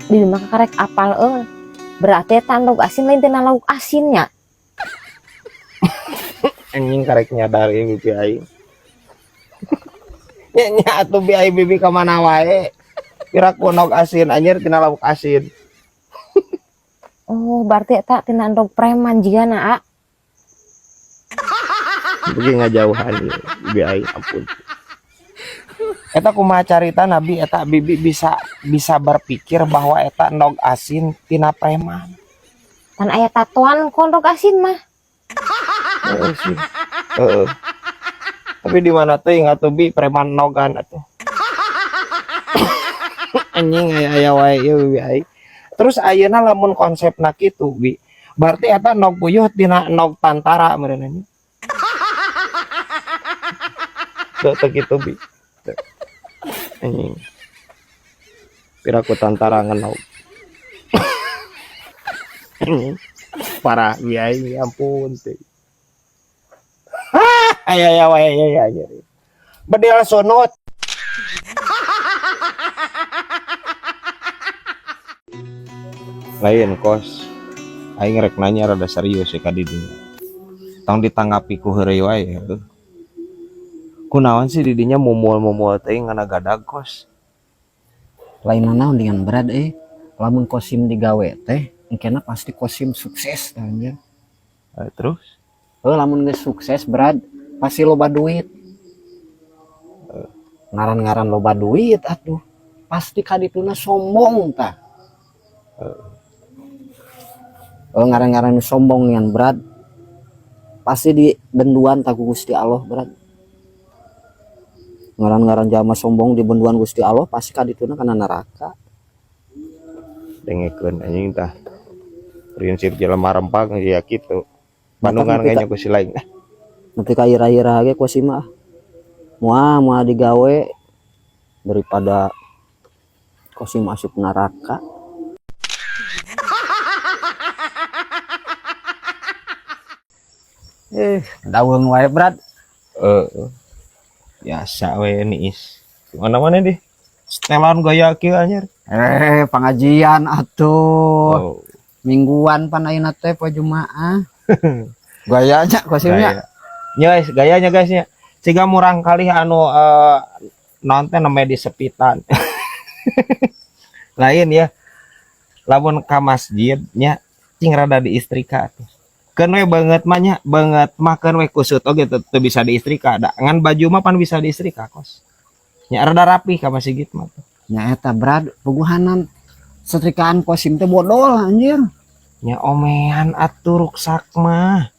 Bibi mah karek apal euy. Berarti eta endog asin lain tina lauk asinnya. Anjing, karek nyadar ieu bibi aing. Nya nya atuh, bi, aing bibi ka mana wae. Piraku endog asin anjir tina lauk asin. Oh, berarti eta tina endog preman jigana, A. Bibi ngajauhan ieu bibi aing, ampun. Eta kumaha carita nabi eta bibi bisa bisa berpikir bahwa eta endog asin tina preman? Pan aya tatoan ku endog asin mah. Heeh sih. Heeh. Tapi di mana teuing atuh, bi, preman endogan atuh. Anjing, aya aya wae ieu bibi aing. Terus ayeuna lamun konsepna kitu, bi, berarti eta endog puyuh tina endog tantara meureun nya. Teu teu kitu, bi. Teu. Anjing. Piraku tantara ngenog. Anjing. Parah bi aing, ya ampun teh. Aya aya wae aya aya. Bedil sunut. Lain, kos. Aing rek nanya rada serius ya ka didinya. Tong ditanggapi ku heureuy wae heuh. Kunaon sih didinya mumul-mumul teuing ngana gadag, kos? Lain naon dengan berat eh. Lamun Kosim digawe teh, engkena pasti Kosim sukses tah anjir. Eh, terus? Oh, lamun geus sukses berat, pasti loba duit. Ngaran-ngaran loba duit atuh. Pasti kadituna sombong tah. Oh, ngaran-ngaran sombong dengan berat pasti di benduan tak Gusti Allah berat. Ngaran-ngaran jalma sombong di benduan Gusti Allah pasti kadituna kana neraka. Dengekeun anjing tah. Prinsip jelema rempag ya kitu. Bandungan Mata kayaknya ku si lain. Nepi ka ira-ira ge ku si mah. Moal moal digawe daripada Kosim asup neraka. Eh, daweung wae berat. Heeh. Biasa we niis. Mana-mana deh. Setelan gaya kieu anjir. Eh, pengajian atuh. Oh. Mingguan pan ayeuna teh poe Jumaah. Gayanya Kosimnya. Gaya. Nya guys, gayanya guys nya. Siga murang kali anu naon teh namanya disepitan. Lain ya. Lamun ka masjid nya cing rada diistrika atuh. Keun we beungeut mah nya, beungeut mah keun we kusut oge teu bisa diistrika da. Ngan baju mah pan bisa diistrika, kos. Nya rada rapi ka masjid mah tuh. Nya eta brad, puguhanan setrikaan Kosim teh bodol anjir. Nya omean atuh ruksak mah.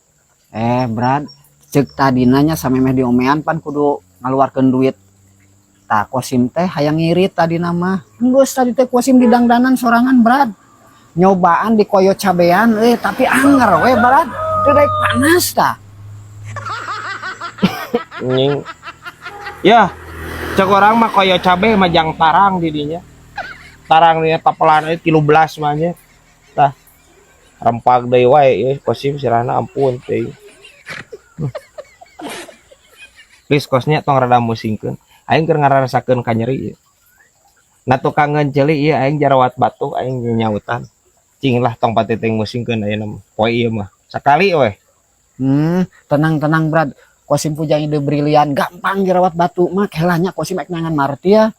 Eh, brad, cek tadina nya samemeh diomean pan kudu ngaluarkeun duit. Tah Kosim teh hayang ngirit tadina mah. Geus tadi teh Kosim didangdanan sorangan, brad. Nyobaan dikoyo cabean euy, tapi anger we brad. Teu daek panas tah. Anjing. Ya, cek orang mah koyo cabe mah jang tarang didinya. Tarang dinya tapelan euy 13 mah nya. Tah. Rempag deui wae ieu Kosim sirahna, ampun teuing. Please kosnya tong rada musingkeun. Aing keur ngarasakeun kanyeri ieu. Nah, tukang ngeunceuli ieu aing jarawat batuk aing nyautan. Cing lah tong patiting musingkeun ayeuna mah. Poe ieu mah. Sakali weh. Tenang-tenang brad. Kosim puja ide brilian, gampang jerawat batu mah kelanya Kosim ek nangan martia.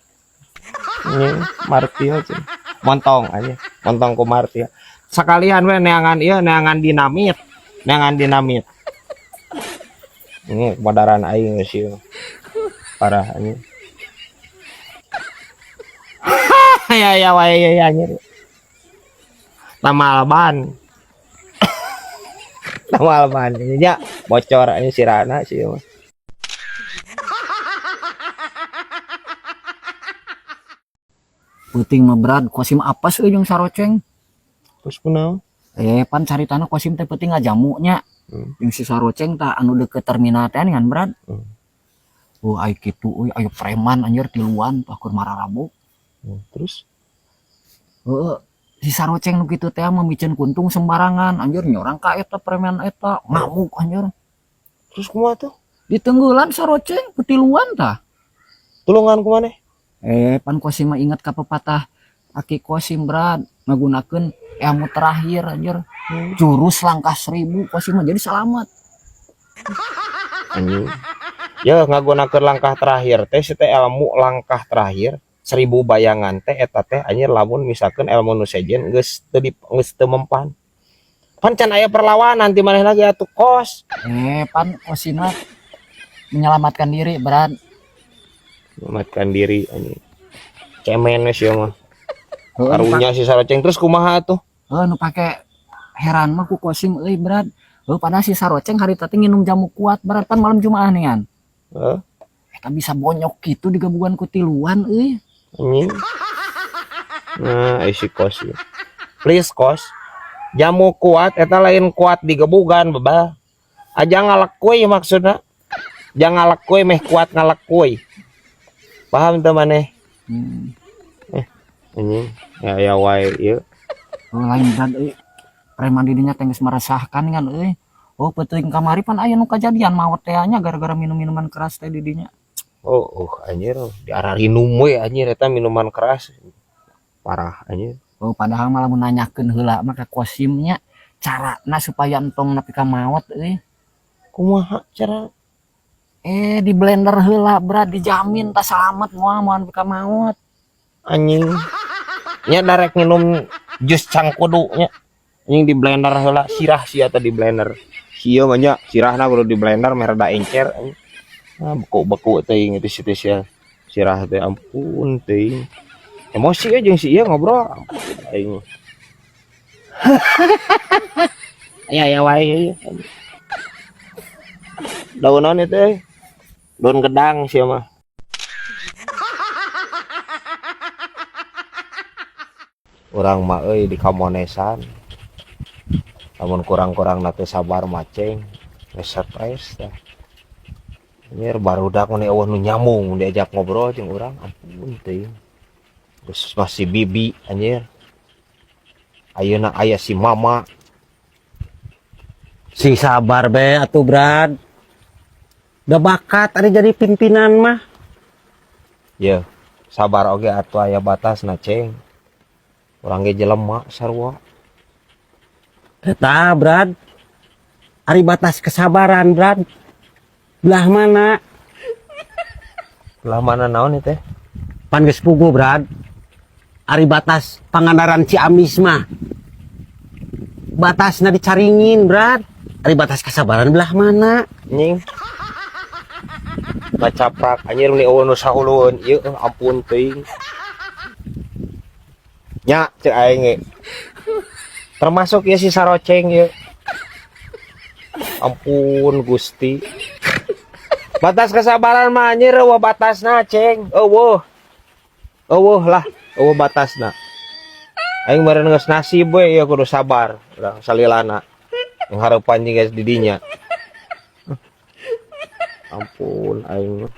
Ini martil cing. Montong aja, montong ku martil. Sekalian we neangan ieu, neangan dinamit, neangan dinamit. Ini kepadaran aing geus ieu. Parah anjing. Ya ya wae ya ya anjir. Tamal ban. Tamal ban nya bocor anjing sirana sih mah. Puting mah brad, Kosim apes euy jeung saroceng. Terus kunaon? Eh, pan caritana Kosim teh penting ngajamu nya. Jeung si saroceng tah anu deket terminal teh ngan brad. Oh, ai kitu euy, aya preman anjir tiluan tah keur mararabok. Terus? Heeh. Si saroceng nu kitu teh mah miceun kuntung sembarangan anjir nyorang ka eta preman eta ngamuk anjir. Terus kumaha tuh? Ditenggelan saroceng kutiluan tah. Tulungan kumaneh? Eh, pan Kosim mah ingat ka pepatah Aki Kosim, Brad, ngagunakeun ilmu terakhir anjir. Jurus langkah 1000 Kosim mah jadi selamat. Anjing. Ya ngagunakeun langkah terakhir teh si teh ilmu langkah terakhir 1000 bayangan teh eta teh anjir lamun misalkan ilmu nu sejen geus teu geus teu mempan. Pan can aya perlawanan ti maneh lagi atuh, Kos. Eh, pan Kosim mah menyelamatkan diri, Brad. Menyelamatkan diri anjing. Cemen we sia mah. Heuh, Karunya si Saroceng terus kumaha atuh? Heuh, nu pake heran mah ku Kosim euy, Brad. Heuh, padahal si Saroceng hari tadi nginum jamu kuat, Brad, pan malam Jumaah nih kan. Heuh, Eta bisa bonyok gitu digabugan ku tiluan euy. Anjing. Nah, ai si Kos ieu. Please, Kos. Jamu kuat eta lain kuat digebugan bebal. Aja ngalekuy maksudna. Jangan ngalekuy meh kuat ngalekuy. Paham teu maneh? Hmm. Anjing. Ya ya wae ieu. Oh, lain, Brad euy. Preman di dinya teh geus meresahkan kan euy. Oh, peuting kamari pan aya nu kajadian maot teh nya gara-gara minum minuman keras teh di dinya. Oh, anjir, diararinum we anjir eta minuman keras. Parah anjir. Oh, padahal malah mun nanyakeun heula mah ka Kosimnya carana supaya entong nepi ka maot euy. Kumaha cara? Eh, di blender heula, Brad, dijamin tak selamat moal moal nepi ka maot. Anjing. Nya darek minum jus cangkudu nya. Anjing di blender heula sirah sia teh di blender. Sia mah nya sirahna kudu di blender meh rada encer anjing. Ah, beku-beku teuing itu si teh sia. Sirah teh ampun teuing. Emosi we jeung si ieu ngobrol. Ampun aing. Aya aya wae ieu. Daun naon itu euy? Daun gedang sia mah. Urang mah euy di kamonesan. Lamun kurang-kurang na teu sabar mah ceng. Geus stres tah. Anjir barudak mun eueuh nu nyambung diajak ngobrol jeung urang ampun teuing. Geus masih bibi anjir. Ayeuna aya si mama. Sing sabar be atuh, Brad. Udah bakat ada jadi pimpinan mah. Ye, sabar oge atuh aya batasna ceng. Urang ge jelema sarua. Eta, Brad. Ari batas kesabaran, Brad. Belah mana? Belah mana naon ieu teh? Pan geus puguh, Brad. Ari batas Pangandaran Ciamis mah. Batasna dicaringin, Brad. Ari batas kesabaran belah mana? Anjing. Ngacaprak anjir meni eueuh nu sahulueun ieu ampun teuing. Nya cek aing ge. Termasuk ieu si Saroceng ieu. Ampun Gusti. Batas kesabaran mah anjir eueuh batasna ceng. Eueuh. Eueuh lah, eueuh batasna. Aing meureun geus nasib we ieu kudu sabar urang salilana. Nghareupan jeung geus di dinya. Ampun aing.